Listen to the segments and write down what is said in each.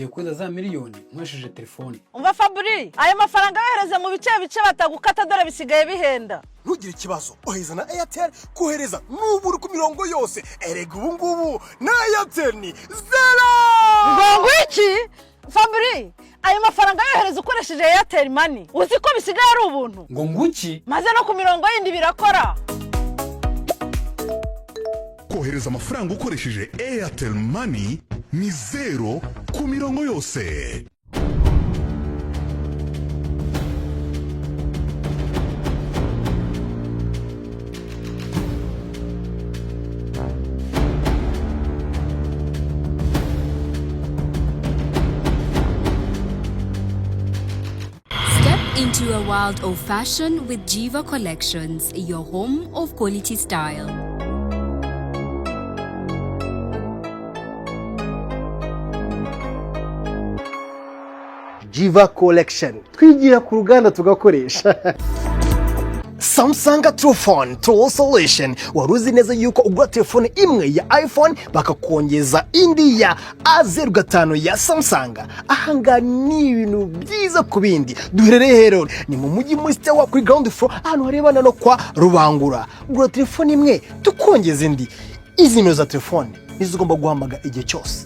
Ngiye kohereza za miliyoni nkoresheje telefone. Umva Fabri, ayo mafaranga yohereze mu bice bice batagukata, dore bisigaye bihenda. Ntugire ikibazo, ohereza na Airtel. Kohereza n'ubu uri ku mirongo yose. Erega ubu ngubu na Airtel ni zero. Ngo iki? Fabri, ayo mafaranga yohereza ukoresheje Airtel Money, uzi ko bisigaye ari ubuntu? Ngo nguki? Maze no ku mirongo yindi birakora. Kohereza amafaranga ukoresheje Airtel Money ni zero ku mirongo yose. Step into a world of fashion with Jiva Collections, your home of quality style. Jiva Collection, twigira ku ruganda tugakoresha. Samsung Truphone Tool Solution. Wari uzi neza yuko ugura telefone imwe ya iPhone bakakongeza indi ya A05 ya Samsung? Ahangaha ni ibintu byiza ku bindi. Duherereye rero ni mu mujyi, muri Stewa, kuri ground floor, ahantu harebana no kwa Rubangura. Gura telefone imwe tukongeza indi. Izi nimero za telefone nizo ugomba guhamagara igihe cyose.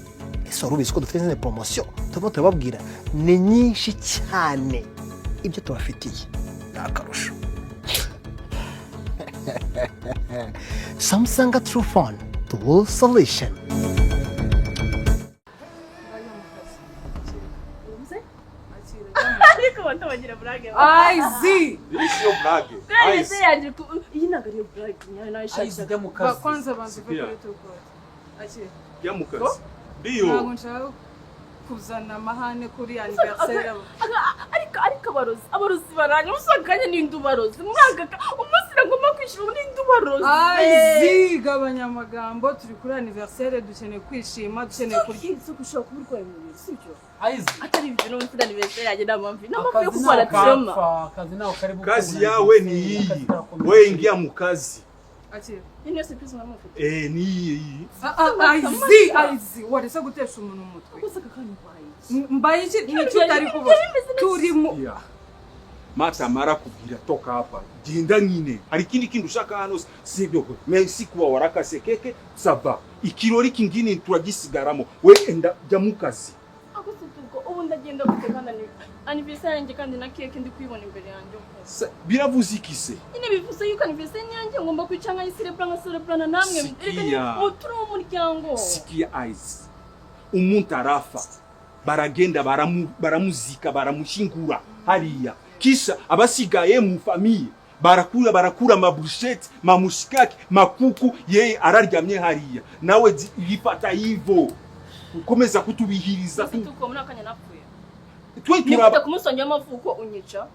Ese wari ubizi ko dufite izindi poromosiyo turimo turababwira? Ni nyinshi cyane. Ibyo tubafitiye ni akarusho. Samsung Truphone, the world solution. Ariko abantu bagira blague. Aizi. Siyo blague. Blague yanjye iyi ntabwo ariyo blague nyayo nayishakira. Jya mu kazi. Kwanza banza uve Sikia. kuri tukode. Akira. Jya mu kazi. Ndiyo. Ntabwo nshaka kuzana amahane kuri anniversaire. Ariko abarozi baranya usanga ninde ubarozi mwanga umunsi nagomba kwishyura ninde ubarozi? Aizi, gabanya amagambo, turi kuri anniversaire, dukeneye kwishima, dukeneye kurya. Kurya ushobora kuba urwaye umubiri, sibyo? Aizi. Atari ibyo, n'umunsi anniversaire yanjye nta mpamvu yo Akazi kurwara nawe trauma. kapfa, akazi nawe kari bukunda. Kazi yawe ni iyi. Wewe ingia mu kazi. Akira. Iyi niyo surprise mwaba mufite? Eh, ni iyi iyi. Aizi, Aizi, waretse gutesha umuntu umutwe. Gusa aka kanya urwaye iki? Mbaye iki? Nicyo utari kubona. Turi mu Yeah. Mata mara kubwira toka hapa. Genda nyine. Hari ikindi kintu ushaka hano, sibyo? Merci kuwa warakase keke, ça va. Ikirori kingine turagisigaramo. We enda, jya mu kazi. Ako se ubwo ubu ndagenda gute kandi anniversaire yanjye, kandi na cake ndi kuyibona imbere yanjye? Biravuze iki se? Nyine bivuze yuko anniversaire yanjye ngomba kwicara nkayiserebura, nkasereburana namwe. Sikia. Muturi w'umuryango. Sikia Eyes. Umuntu arafa. Baragenda baramuzika, baramushyingura hariya. Kisha abasigaye mu famille barakura mabrusheti, mamushikaki, makuku, yeye araryamye hariya. Nawe yifata hivyo. Ukomeza kutubihiriza Gusa tu. tuko muri akanya napfuye. Twe Ni turaba ku munsi wanjye w'amavuko unyica?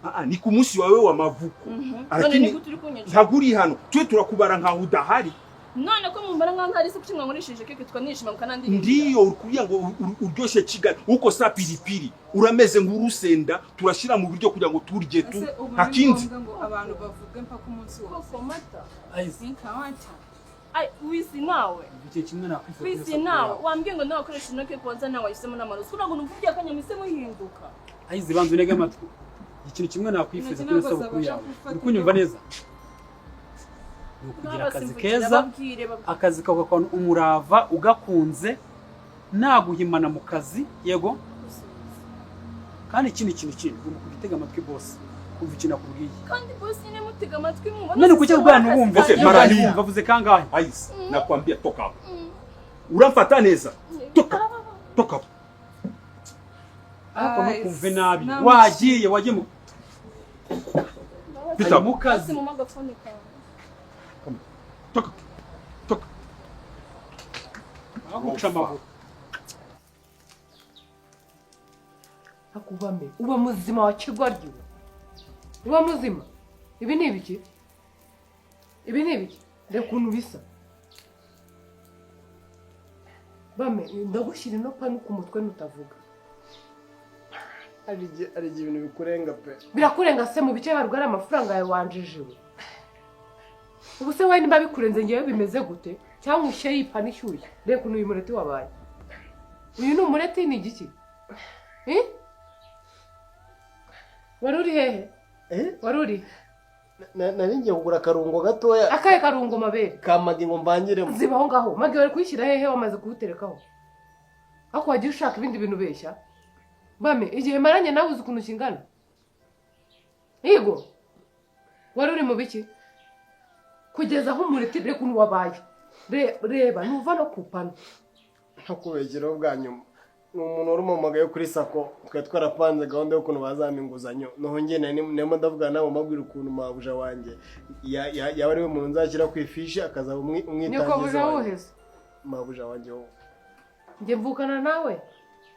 Ah, ah, ni ku munsi wawe wa mavuko. None Lakini ni gute uri kunyica? ntabwo uri hano. Twe turakubara nkaho udahari. None ko mumbara nkaho ntari se, kuki mwankoresheje keke tukanishima mukanandirimba? Ndiyo, uri ngo uryoshye Kigali uko sa pilipili, urameze nk'urusenda turashyira mu biryo kugira ngo turye tu. Ese ubu Nta ni kindi. ngombwa ngo abantu bavuge mpaka umunsi wose? Koko mata. Aizi. Nkawanta. Ai, wizi nawe. Igihe kimwe nakwifuza kuri Wizi isabukuru nawe. yawe. Wambwiye ngo nawe wakoresha ino keke wanza, nawe wahisemo n'amarozi kugira ngo numve akanya mpise muhinduka. Aizi, banza unege amatwi. Ikintu kimwe nakwifuza Intoki kuri ntabwo isabukuru zabasha yawe, gufata uri kunyumva ibyo. neza, ni ukugira akazi Babasimbukira, keza. babwire, babwire. Akazi kawe ugakora umurava, ugakunze, naguhimana mu kazi, yego. Kandi ikindi kintu kindi, ugomba kujya utega amatwi boss, kumva ikintu akubwiye. Kandi boss nyine mutega amatwi mwumva. None kuki ubwana wumva? Okay, mara hii. Wumva avuze kangahe? Aizi, nakwambia toka hapo. Uramfata neza. Toka. Toka hapo. Ariko ntukumve nabi. Nta Wagiye mu Pita. mu kazi. Mu magafone kawe. Toka. Toka. Baguca amaguru. Akubame uba muzima wa kigoryi we, uba muzima. Ibi ni ibiki? Ibi ni ibiki? Reba ukuntu bisa. Bame, ndagushyira ino panu ku mutwe nutavuga. Hari igihe ibintu bikurenga pe. Birakurenga se mu bice barwara amafaranga yawe wanjijiwe? Ubu se wowe nimba bikurenze, ngewe bimeze gute? Cyangwa ushyire iyi panu ishyushye. Reba ukuntu uyu mureti wabaye. Uyu ni umureti ni igiki? Eh? Wari uri hehe? Wari uri? Nari ngiye kugura akarungo gatoya. Akahe karungo mabere? Ka magi ngo mbangiremo. Ziba aho ngaho. Magi wari kuyishyira hehe wamaze kuwuterekaho? Ariko wagiye ushaka ibindi bintu ubeshya? Bame, igihe maranye nawe uzi ukuntu kingana? Yego. Wari uri mu biki? Kugeza aho umureti reka ukuntu wabaye. Reba nuva no kupana. Ntakubegeraho bwa nyuma. Ni umuntu wari umuhamagaye kuri sako, twari twarapanze gahunda y'ukuntu bazampa inguzanyo. Noho njye narimo ndavugana nabo mbabwira ukuntu mabuja wanjye yaba ari we muntu nzashyira ku ifishi akazaba umwitangiza Nyoko wanjye. Mabuja wanjye wowe. Njye mvukana nawe.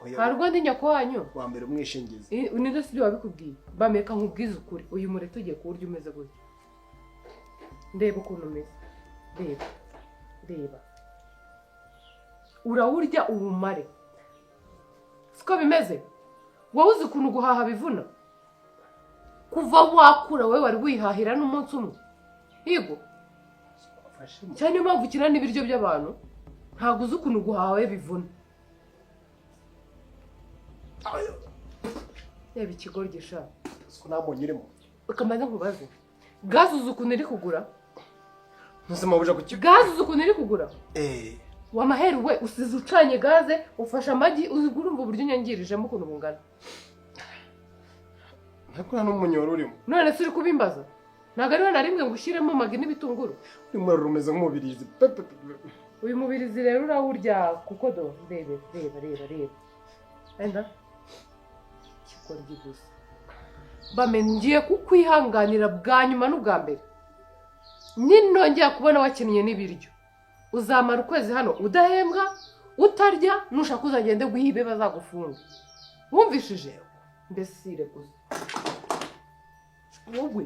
Ntabwo ndi nyoko wanyu. Wa mbere umwishingizi. Ninde si wabikubwiye? Bameka nkubwize ukuri. Uyu mureti ugiye kuwurya umeze gutya. Ndeba ukuntu umeze. Reba. Reba. Urawurya uwumare. Siko bimeze? Wowe uzi ukuntu guhaha bivuna? Kuva wakura wowe wari wihahira n'umunsi umwe. Yego. Cyane niyo mpamvu ukina n'ibiryo by'abantu. Ntabwo uzi ukuntu guhaha we bivuna. Reba ikigoryi sha. Siko ntabonye urimo. Ukamaze nkubaze. Gaze uzi ukuntu iri kugura? Ntuzi mabuja ku kigo. Gaze uzi ukuntu iri kugura? Wamaheru we usize ucanye gaze ufashe amagi uzigura umva uburyo unyangirijemo ukuntu bungana. Ntabwo nta n'umunyoro urimo. None se uri kubimbaza? Ntabwo ari we na rimwe ngo ushyiremo amagi n'ibitunguru. Uyu muriro umeze nk'umubirizi. Uyu mubirizi rero urawurya kuko do rebe reba reba reba. Enda ikigoryi gusa. Bame ngiye kukwihanganira bwa nyuma n'ubwa mbere. Ninongera kubona wakinnye n'ibiryo. Uzamara ukwezi hano udahembwa, utarya, nushaka uzagende guhibe bazagufunga. Wumvishije? Mbesire gusa. Wowe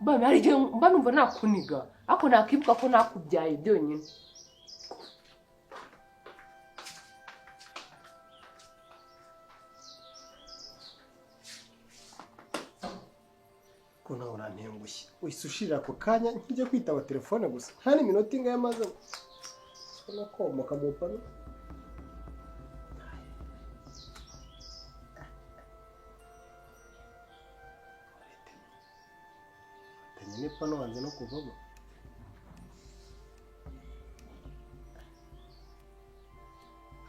bame hari igihe mba numva nakuniga, ariko nakibuka ko nakubyaye byonyine. Ko nawe urantengushye. Uhise ushirira ako kanya nkijya kwitaba telefone gusa. Nta n'iminota ingahe maze nakomoka mu pano. Tanye n'ipano wanze no kuvamo.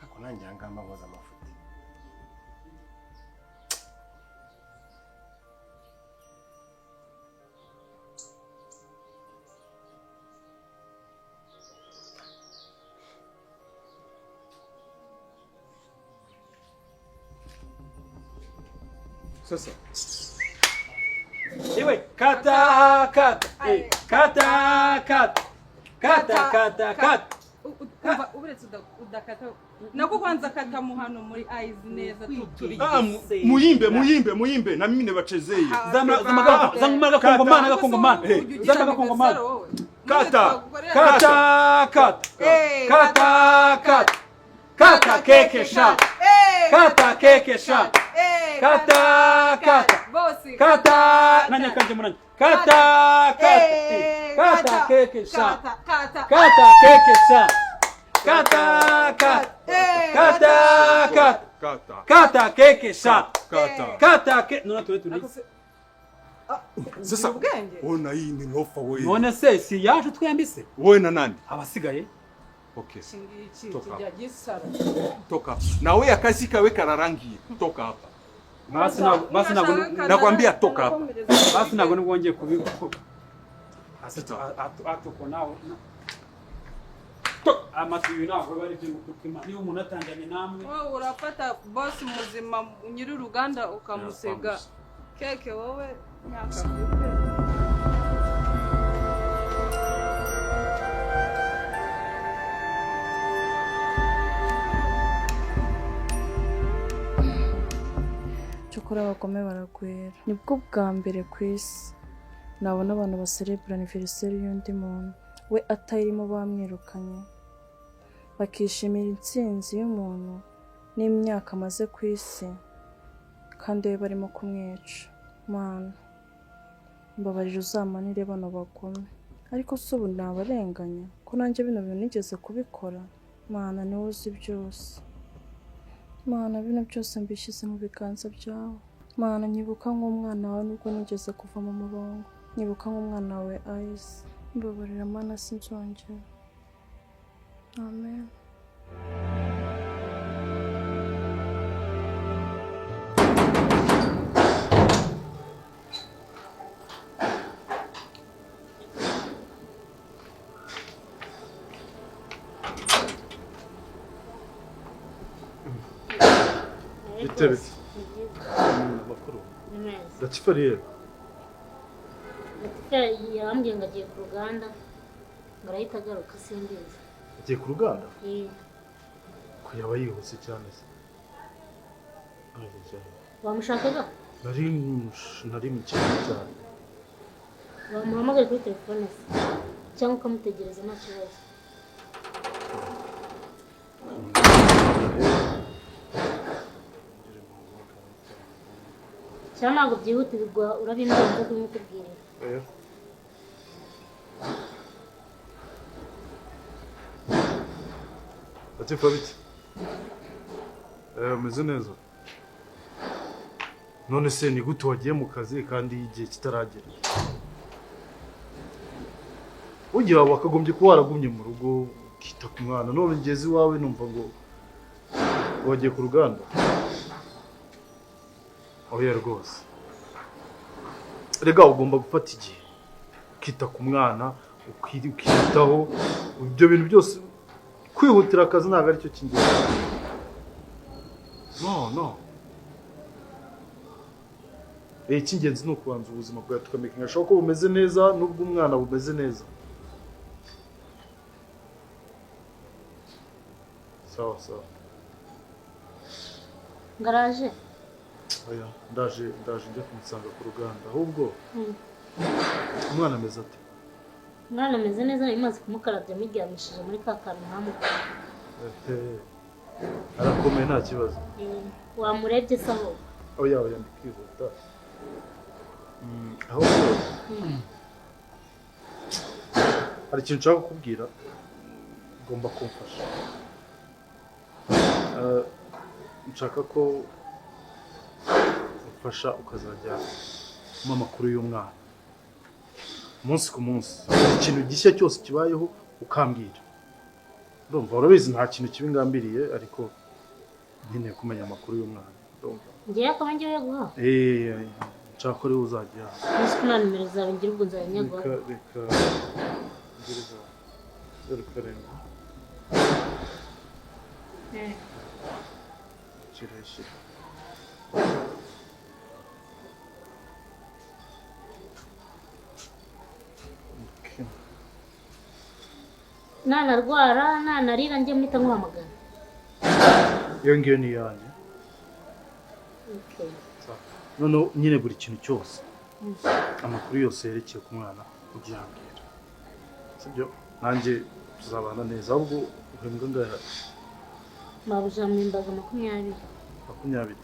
Ako nanjye ngamba ngoza amafuti. Sasa. Iwe kata kata kata kata kata kata kata. Uburetse udakata nako kwanza kata muhano muri eyes neza turi. Muimbe muimbe muimbe na mimi nibachezeye. Zama Kongomana Kongomana. Zama Kongomana. Kata kata kata kata kata kata keke sha. Kata keke sha. Kata kata kata nanya kanje munanya kata kata kata keke sha kata keke sha kata kata kata kata kata keke sha kata ke nona turi turi. Sasa ona hii ni lofa wewe. None se si yaje twembise. Wewe na nani? Abasigaye. Okay. Toka. Toka. Na wewe akazi kawe kararangiye. Toka hapa. Basi nakwambia toka hapa. Basi ntabwo nibwongeye kubiko. Atuko nawe. Amatu ntabwo bari byo gukima. Niba umuntu atanganye namwe. Wowe urafata boss muzima nyiri uruganda ukamusega. Keke wowe nyaka. Cyokora abagome baragwira. Nibwo bwa mbere ku isi nabona abantu baserebura anniversaire y'undi muntu we atayirimo bamwirukanye, bakishimira intsinzi y'umuntu n'imyaka amaze ku isi kandi we barimo kumwica. Mana mbabarira uzamanire bano bagome, ariko si ubu nabarenganya ko nanjye bino bintu nigeze kubikora. Mana niwe uzi byose. Mana, bino byose mbishyize mu biganza byawe. Mana, nyibuka nk'umwana wawe nubwo nigeze kuva mu murongo. Nyibuka nk'umwana wawe Ice. Mbabarira Mana, sinzongera. Amen. Bite bite? Amakuru. Latifa ari he? Latifa yambwiye ngo agiye ku ruganda, ngo arahita agaruka simbizi. Agiye ku ruganda? Ko yaba yihuse cyane se. Wamushakaga? Nari mukeneye cyane. Wamuhamagaye kuri telefone se cyangwa ukamutegereza nta kibazo. Cyangwa ntabwo byihutirwa, urabimbwira nza kubimukubwirira. Latifa bite? Umeze neza? None se ni gute wagiye mu kazi kandi igihe kitaragera? Ujya wakagombye kuba waragumye mu rugo ukita ku mwana, none ngeze iwawe numva ngo wagiye ku ruganda. Oya rwose. Rega ugomba gufata igihe ukita ku mwana, ukitaho ibyo bintu byose. Kwihutira akazi ntabwo aricyo cy'ingenzi. No, no. Icy'ingenzi ni ukubanza ubuzima bwawe tukamenya ko bumeze neza n'ubwo umwana bumeze neza. Sawa sawa. Ngaraje? Oya, ndaje njya kumusanga ku ruganda. Ahubwo umwana ameze ate? Umwana ameze neza, nari maze kumukarabya muryamishije muri ka kantu ntamukora. Arakomeye nta kibazo. Wamurebye se aho? Oya oya, ndikihuta. Ahubwo hari ikintu nshaka kukubwira, ugomba kumfasha. Nshaka ko umfasha ukazajya umpa amakuru y'umwana umunsi ku munsi, ikintu gishya cyose kibayeho ukambwira. Ndumva urabizi nta kintu kibi ngambiriye, ariko nkeneye kumenya amakuru y'umwana. Ndumva ngiye akaba ngiye guha. Nshaka ko ariwe uzajya. Uzi ko nta nimero zawe ngira, ubwo nzajya nyaguha. Reka ngereza 0 7 kirashira. Nanarwara nanarira njye mpita nkuhamagara. Iyo ngiyo ni iyanjye. Noneho nyine buri kintu cyose, amakuru yose yerekeye ku mwana ujye uyambwira, sibyo? Nanjye tuzabana neza. Ahubwo uhembwa angahe? Mabuja mpembaga 20. 20.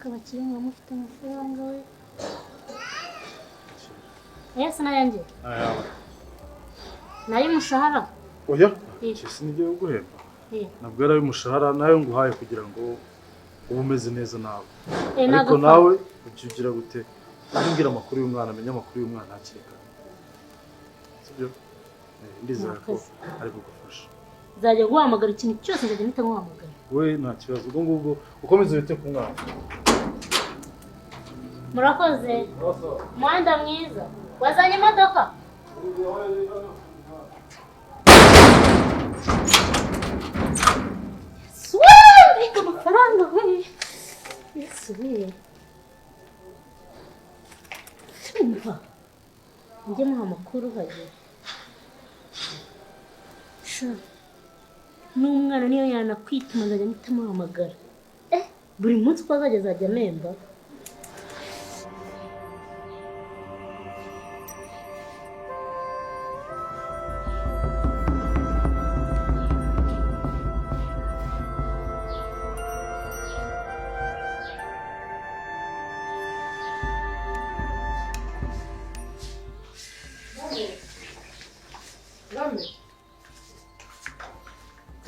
Abakire muba mufite amafaranga we. Aya si n'ayanjye? Ayawe. Ni ay'umushahara? Oya, sinigeze guhemba. Ntabwo ari ay'umushahara, nayo nguhaye kugira ngo ube umeze neza nawe. Ariko nawe ujye ugira gute? Ujye umbwira amakuru y'umwana, amenye amakuru y'umwana hakiri kare. Sibyo? Ndizera ko ari bugufasha. Nzajya guhamagara ikintu cyose, nzajya mpita nkuhamagara. We nta kibazo, ubwo ngubwo ukomeze wite ku mwana. Murakoze. Umuhanda mwiza. Wazanye imodoka? Mbega amafaranga we! Yesu we! Umva, njye muha amakuru hajye. Sha, n'umwana niyo yanakwituma nzajya mpita muhamagara. Buri munsi uko azajya azajya amemba.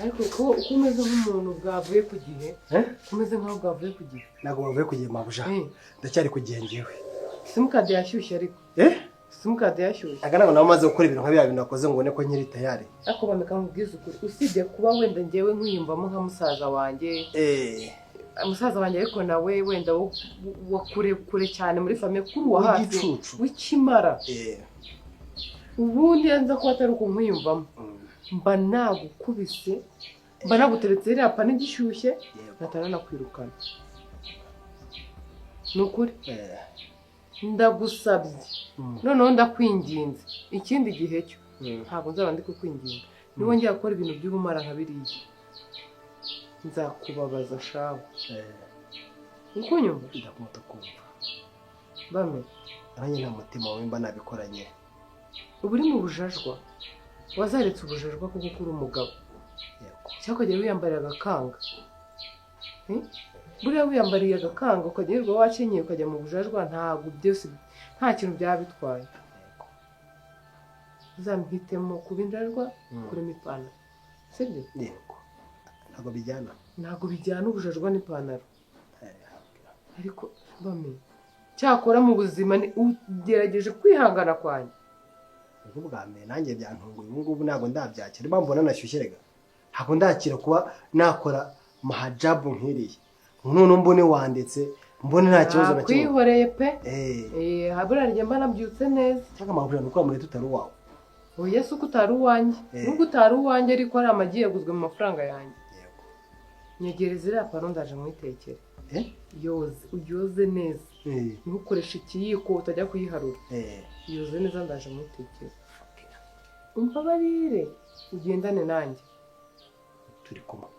Ariko ko uko umeze nk'umuntu bwavuye ku gihe, umeze nk'aho bwavuye ku gihe. Ntabwo bavuye ku gihe mabuja, ndacyari ku gihe ngewe. Simukadi yashyushye ariko. Simukadi yashyushye. Aga ntabwo nawe umaze gukora ibintu nka biriya bintu wakoze ngo ubone ko nkiri tayari. Ariko bameka nkubwize ukuri, usibye kuba wenda ngewe nkwiyumvamo nka musaza wanjye. Musaza wanjye ariko nawe wenda wa kure kure cyane muri famille kuri uwa hafi w'ikimara. Ubundi yanza ko atari uko nkwiyumvamo. Mba nagukubise, mba naguteretse iriya pani gishyushye, natara nakwirukana. Ni ukuri. Ndagusabye. Noneho ndakwinginze. Ikindi gihe cyo ntabwo nzaba ndi kukwinginga. Niwongera gukora ibintu by'ubumara nka biriya, nzakubabaza shawe. Ukunyumva? Ndakumuta kumva. Bame. Nanjye nta mutima wawe mba nabikoranye. Ubu uri mu bujajwa. Wazaretse ubujajwa kuko uri umugabo. Cyangwa ukajya wiyambarira agakanga. Buriya wiyambariye agakanga ukajya wirirwa wakenyeye ukajya mu bujajwa, ntabwo byose nta kintu byaba bitwaye. Uzamuhitemo kuba injajwa kurema ipantaro. Sibyo? Yego. Ntabwo bijyana. Ntabwo bijyana ubujajwa n'ipantaro. Ariko bame, cyakora mu buzima ugerageje kwihangana kwanjye. Ubwo bwa mbere nanjye byantunguye, ubu ngubu ntabwo ndabyakira. Impamvu mbona nashyushye rega, ntabwo ndakira kuba nakora mahajabu nk'iriya. None mbone wandetse, mbone nta kibazo na kimwe. Nakwihoreye pe. Habura njye mba nabyutse neza. Cyangwa amahuriro ni uko muri tutari uwawe. Oya si uko utari uwanjye. Nubwo utari uwanjye ariko ari amagi yaguzwe mu mafaranga yanjye. Nyegereza iriya pano ndaje mwitekere. Yoze, uyoze neza. Ntukoreshe ikiyiko utajya kuyiharura. Yoze neza ndaje mwitekere. Umbabarire ugendane nanjye. Turi kumwe.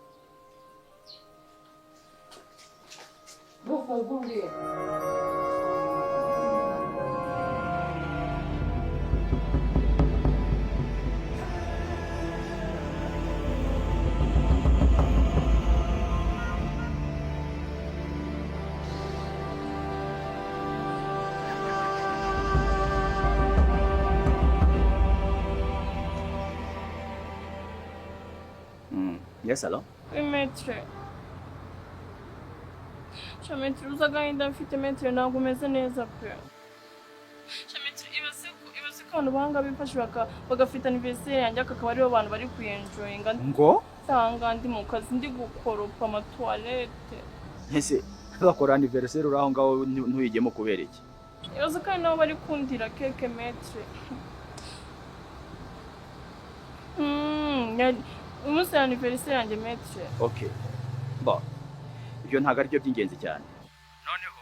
Yes, hello? Oui, maître. Maître, uzi agahinda mfite maître, ntabwo umeze neza pe. Maître, ibaze ko abantu bahanga bifashe bagafite anniversaire yanjye akaba aribo bantu bari kuyenjoyinga. Ngo? Nsanga ndi mu kazi ndi gukoropa amatoilette. Ese bakora anniversaire uri aho ngaho ntuyigemo kubera iki? Ibaze kandi nabo bari kundira keke maître. Umunsi wa anniversaire yanjye maître. Okay. Ba. Ibyo ntabwo ari byo by'ingenzi cyane. Noneho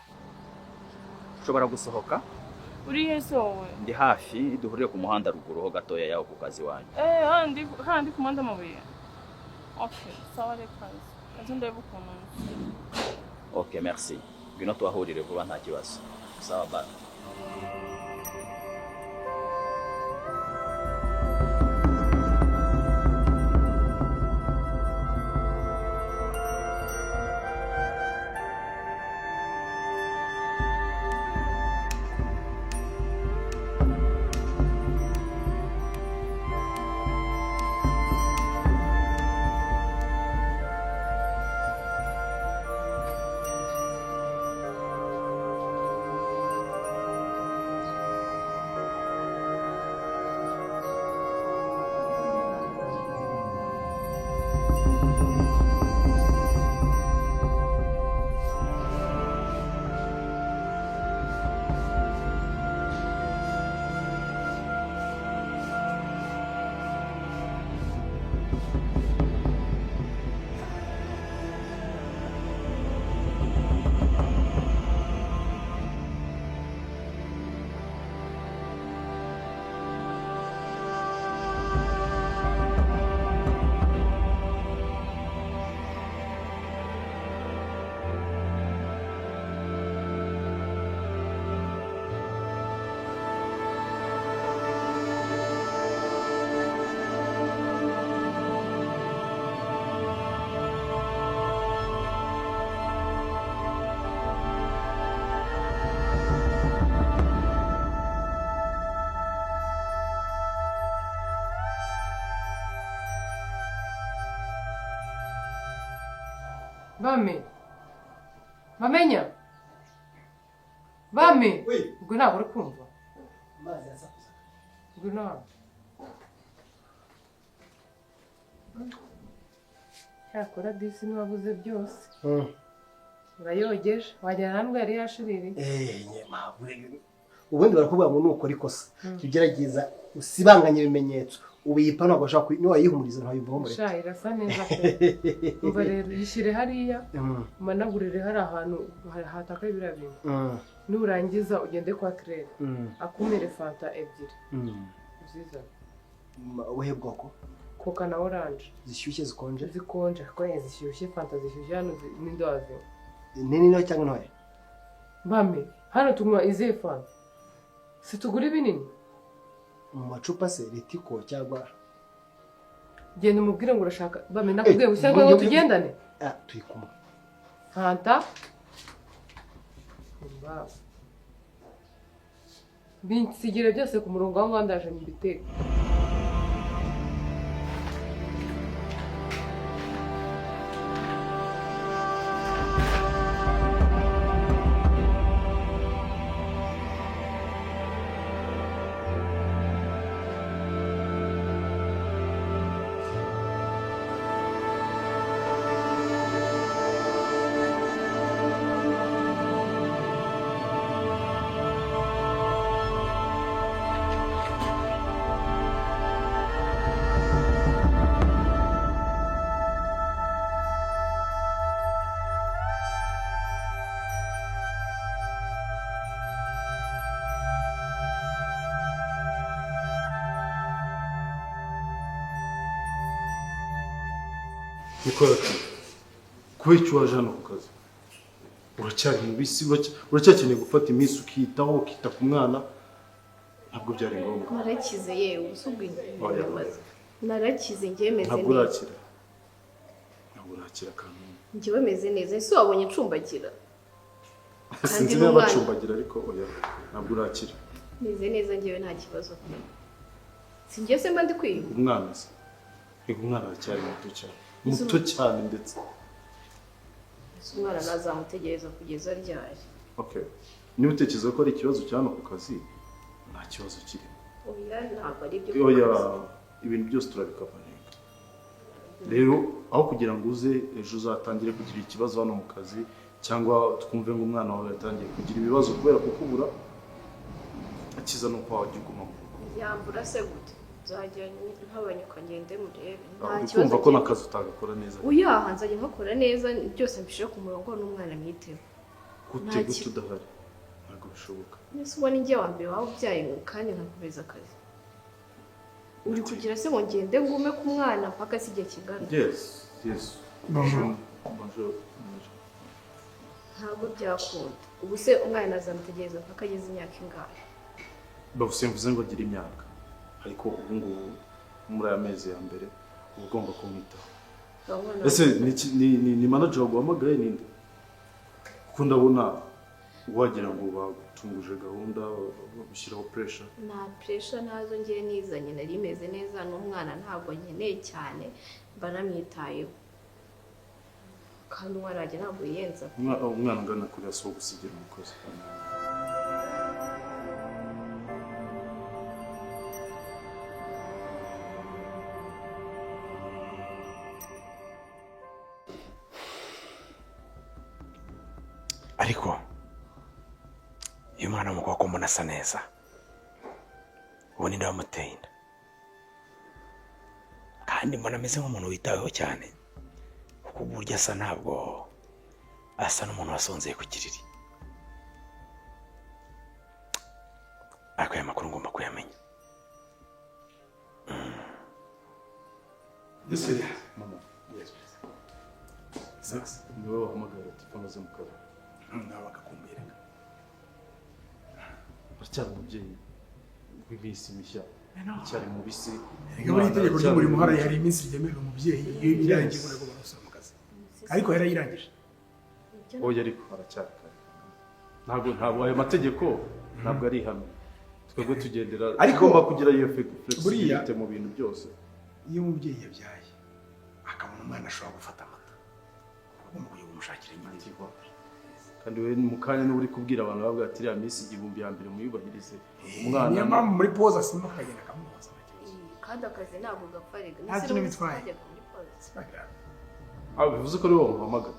ushobora gusohoka? Uri he se wowe? Ndi hafi, duhurire ku muhanda ruguru ho gatoya yaho ku kazi wanjye. Handi ku muhanda amabuye. Okay, sawa reka. Kazi ndebe ukuntu. Okay, merci. Ngwino tuhahurire vuba nta kibazo. Sawa bye. Bame. Bamenya. Bame. Ubwo ntabwo uri kumva. Amazi yasakuza. Ubwo ntabwo. Cyakora disi ntiwabuze byose. Urayogeje wagira nta ndwara yari yashiririye. Ubundi barakubwira ngo nukora ikosa tugerageza usibanganye ibimenyetso uyipa ntabwo ushaka niwayihumuriza ntayivamo mureke. Sha irasa neza pe. Umva rero yishyire hariya umanagurire hari ahantu hatakaye biriya bintu. Nurangiza ugende kwa Claire akumere fanta ebyiri nziza. Ubuhe bwoko? Coca na orange. Zishyushye zikonje? Zikonje kuko zishyushye fanta zishyushye hano n'indozi. Nini nto cyangwa ntoya? Bame hano tunywa izihe fanta? Si tugura ibinini? Mu macupa se ritiko cyangwa genda umubwire ngo urashaka bame nakubwiye gusa ngo tugendane. Turi kumwe. Fanta binsigire byose ku murongo aho ngaho ndaje mbiteke. Nikorati, kubera icyo waje hano ku kazi uracyari mubisi, uracyakeneye gufata iminsi ukiyitaho ukita ku mwana, ntabwo byari ngombwa. Narakize yewe usubwe narakize njye meze neza. Ntabwo urakira, ntabwo urakira kantu. Njyewe meze neza, ese wabonye ncumbagira? Sinzi niba bacumbagira ariko oya ntabwo urakira. Meze neza njyewe nta kibazo pe. Sinjye se mba ndi kwiga. Umwana se, umwana aracyari muto cyane. Muto cyane ndetse. Umwana nazamutegereza kugeza ryari? Okay. Niba utekereza ko ari ikibazo cya hano ku kazi, nta kibazo kirimo. Oya ntabwo ari ibyo. Oya ibintu byose turabikavanenga. Rero aho kugira ngo uze ejo uzatangire kugira ikibazo hano mu kazi cyangwa twumve ngo umwana wawe yatangiye kugira ibibazo kubera kukubura, akiza nuko wajya uguma mu rugo. Yambura se gute? Nzajya ntabanyuka ngende murebe. Nta kibazo. Kumva ko nakazi utagakora neza. Oya nzajya nkakora neza byose mbishire ku murongo n'umwana mwiteho. Gute gute udahari? Ntabwo bishoboka. Nese ubona njye wa mbere waba ubyaye kandi nkakomeza akazi. Uri kugira se ngo ngende ngume ku mwana mpaka si igihe kingana? Yes, yes. Bonjour. Bonjour. Ntabwo byakunda. Ubu se umwana azamutegereza mpaka ageze imyaka ingahe? Bavuze mvuze ngo agira imyaka. Ariko ubu ngubu muri aya mezi ya mbere uba ugomba kumwitaho. Ese ni manager waguhamagaye ninde? Kuko ndabona wagira ngo bagutunguje gahunda bagushyiraho pressure. Nta pressure ntazo ngiye nizanye, nari meze neza n'umwana ntabwo nkeneye cyane mba namwitayeho. Kandi umwana wanjye ntabwo yiyenza. Umwana ungana kuriya si uwo gusigira umukozi. Ariko uyu mwana w'umukobwa mbona asa neza, ubu ni wamuteye inda, kandi mbona ameze nk'umuntu witaweho cyane, kuko uburyo asa ntabwo asa n'umuntu wasonzeye ku kiriri. Ariko aya makuru ngomba kuyamenya. Mama, niwe wahamagara ati amaze mu kabari. Nawe bakakumbereka. Aracyari umubyeyi w'iminsi mishya, aracyari mubisi. Muri itegeko ry'umurimo hari iminsi ryemerera umubyeyi iyo irangiye ngo agomba gusubira mu kazi, ariko yarayirangije. Oya ariko aracyari kare. Ntabwo ayo mategeko ntabwo ari ihame. Twebwe tugendera ariko tugomba kugira iyo flexibility mu bintu byose. Iyo umubyeyi yabyaye akabona umwana ashobora gufata amata, agomba kujya Turamushakira nyine. Kandi we mu kanya niba uri kubwira abantu bavuga ati iriya minsi 1000 ya mbere muyubahirize. Umwana Niyo mpamvu muri pause asimbuka akagenda akamubaza. Kandi akazi ntabwo gapfa rega. Nta kintu bitwaye. Ah, bivuze ko ari wowe wamuhamagara.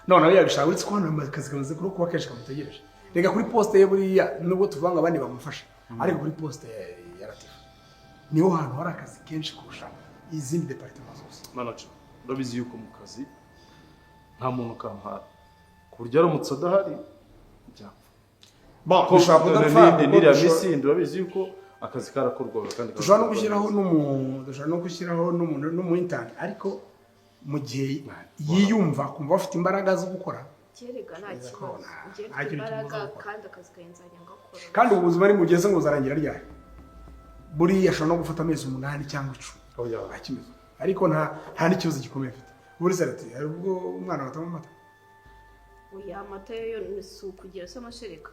None yabishaka uretse ko hano akazi kamaze kuba kenshi kamutegereje. Reka kuri poste ye buriya nubwo tuvuga ngo abandi bamufasha, ariko kuri poste ya Latifa niho hantu hari akazi kenshi kurusha izindi departement zose. Manager, urabizi yuko mu kazi nta muntu kampara, ku buryo aramutse adahari byapfa. Bon, dushobora kudapfa, n'iriya minsi yindi urabizi yuko akazi karakorwaga kandi dushobora no gushyiraho n'umuntu, dushobora no gushyiraho n'umuntu n'umu intern, ariko mu gihe yiyumva kumva afite imbaraga zo gukora. Kerega nta kibazo, ngiye mfite imbaraga kandi akazi kanjye nzajya ngakora. Kandi ubu buzima ari mugeze ngo uzarangira ryari? Buriya ashobora no gufata amezi 8 cyangwa 10 akimeze, ariko nta n'ikibazo gikomeye afite. Buri sarati hari ubwo umwana batama amata. Oya, amata yo si ukugira se amashereka.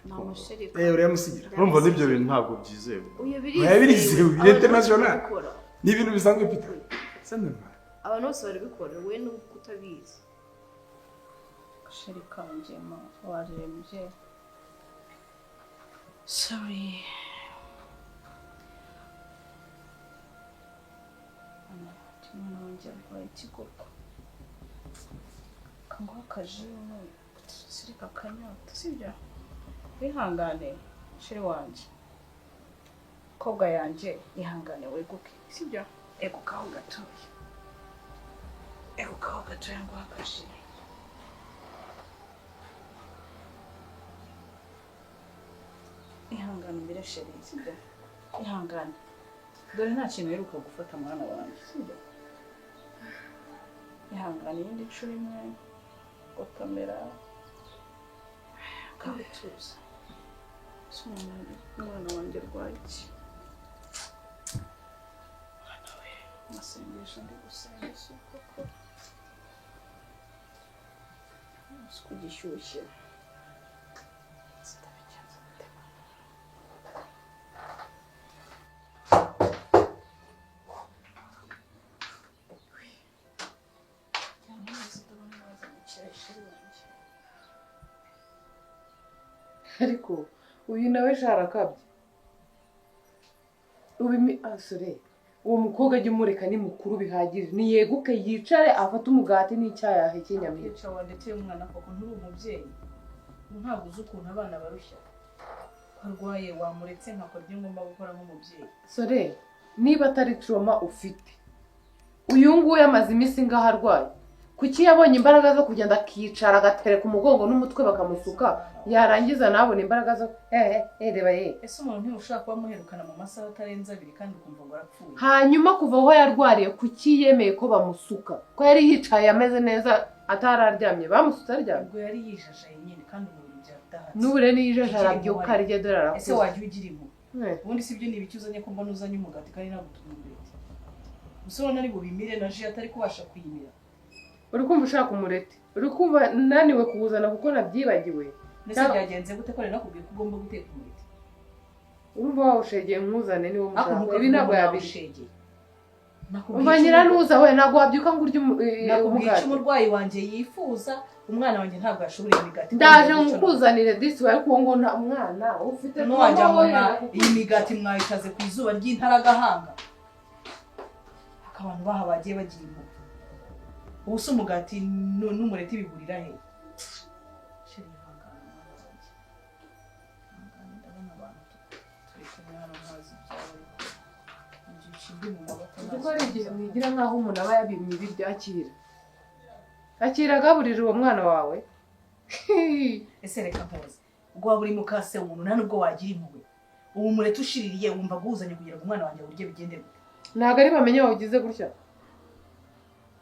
Ni amashereka. Urayamusigira. Urumva n'ibyo bintu ntabwo byizewe. Oya, birizewe, biri international. Ni ibintu bisanzwe Peter. C'est normal. Abantu bose barabikora, we nuko utabizi. Shereka wanjye warembye. Sorry. Umwana wanjye arwaye ikigoko. Kanguha akaji sirika akanyota, sibyo? Wihangane sheri wanjye. Kobwa yanjye ihangane weguke, sibyo? Egukaho gatoya. Egukaho gatoya nguha akaji. Ihangane mbere sheri, sibyo? Ihangane. Dore nta kintu uheruka gufata mwana wanjye, sibyo? Ihangane iyindi nshuro imwe, gotomera, kandi tuza. Umwana wanjye arwaye iki? Mwana we, amasengesho ndi gusenga si koko. Uko gishyushye. Sitabigenza gute? Ariko uyu nawe sharakabye ubu asore uwo mukobwa ajya umureka ni mukuru bihagije, niyeguke yicare afate umugati n'icyayi ahekenyamira. Yica wandeteye umwana koko, nturi umubyeyi, ntabwo uzi ukuntu abana barushya. Arwaye wamuretse nkakora ibyo ngomba gukora nk'umubyeyi. Sore niba atari trauma ufite, uyu nguyu amaze iminsi ngaho arwaye, kuki yabonye imbaraga zo kugenda akicara agatereka umugongo n'umutwe bakamusuka, yarangiza nabona imbaraga zo reba ye. Ese umuntu ntiushaka kuba muherukana mu masaha atarenze 2 kandi ukumva ngo arapfuye? Hanyuma kuva aho yarwariye kuki yemeye ko bamusuka? Ko yari yicaye ameze neza atararyamye, bamusutse aryamye. Ubwo yari yijajaye nyine kandi umubiri byadahatse. N'ubure niyijajara arabyuka arya dore arakuze. Ese wajya ugira impuhwe? Ubundi si byo ni ibiki uzanye ko mbona uzanye umugati kandi nagutuma umureti? Umusore nari bubimire na ji atari kubasha kuyimira. Uri kumva ushaka umureti, uri kumva naniwe kuwuzana kuko nabyibagiwe. Ndetse byagenze gute ko nakubwiye ko ugomba guteka umureti? Urumva wawushegeye nkuzane niwo mushaka. Ibi ntabwo yabishegeye. Umva Nakubwiye nyiranuza we ntabwo wabyuka ngo urye nakubwiye icyo umugati. umurwayi wanjye yifuza, umwana wanjye ntabwo yashobora imigati. Ndaje nkukuzanire disi we, ariko uwo ngo nta mwana ufite Ntiwajya ngo iyi migati mwayitaze ku izuba ry'intaragahanga. Abantu baha bagiye bagira impuhwe. Ubu se umugati n'umureti bihurira he? Sheri ihangane mwana wanjye. Ihangane, ndabona abantu turi kumwe hano ntazi ibyawe ariko inzu ndi mu maboko. Kuko hari igihe mwigira nk'aho umuntu aba yabimye ibiryo akira. Akira agaburira uwo mwana wawe. Ese reka mpoze. Ubwo waba uri mukase umuntu nta nubwo wagira impuhwe. Ubu umureti ushiririye wumva guhuzanya kugira ngo umwana wanjye awurye bigende gute? Ntabwo ari bamenye wawugize gutya.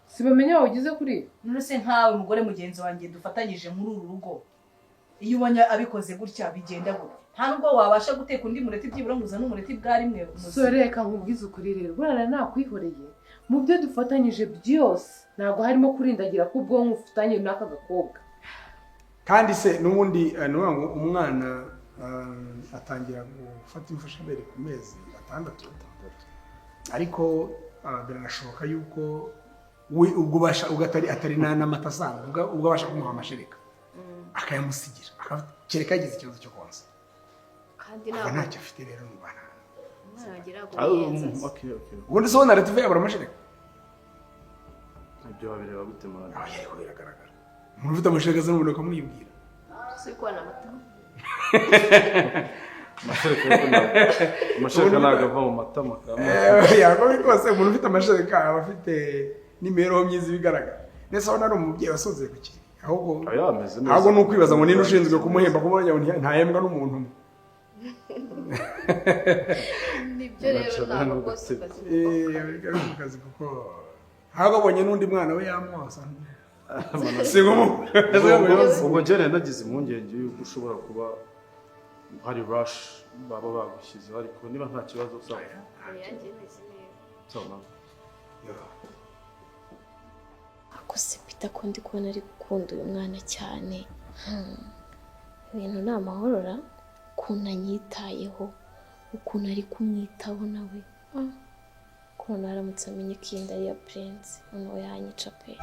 Si bamenye wawugize kuri? None se nkawe mugore mugenzi wanjye dufatanyije muri uru rugo, iyo ubonye abikoze gutya bigenda gute? Nta nubwo wabasha guteka undi mureti byibura ngo uzane umureti bwa rimwe muzima. Sore reka nkubwize ukuri rero, burara nakwihoreye mu byo dufatanyije byose ntabwo harimo kurindagira ko ubwonko ufitanye n'aka gakobwa. Kandi se n'ubundi nuvuga ngo umwana atangira gufata imfashabere ku mezi 6, ariko biranashoboka yuko We ubwo basha ubwo atari n'amata asanzwe, ubwo abasha kumuha amashereka akayamusigira, kereka yagize ikibazo cyo konsa. Kandi ntabwo ntacyo afite rero mu bana. Umwana wanjye ntabwo. Okay okay. Ubundi se ubona Latifa yabura amashereka? Ibyo wabireba gute mwana? Ariko biragaragara. Umuntu ufite amashereka se n'ubundi ukamwibwira. Si kubona amata. Amashereka ntabwo ava mu matama. Yego rwose umuntu ufite amashereka aba afite n'imibereho myiza ibigaragara. Ndetse abona ari umubyeyi wasozeye ku kiriri. Ahubwo ahubwo ni ukwibaza ngo ninde ushinzwe kumuhemba, kuko ntahembwa n'umuntu umwe. Nibyo rero ntabwo rwose akazi. Akazi kuko ahubwo abonye n'undi mwana we yamwoza. Ubwo njye nari nagize impungenge y'uko ushobora kuba hari rush baba bagushyizeho, ariko niba nta kibazo sawa. Ako se Peter ko ndi kubona ari gukunda uyu mwana cyane. Ibintu ni amahorora, ukuntu anyitayeho, ukuntu ari kumwitaho nawe. Ukuntu aramutse amenye ko iyi nda ari iya Prince, noneho yanyica pe.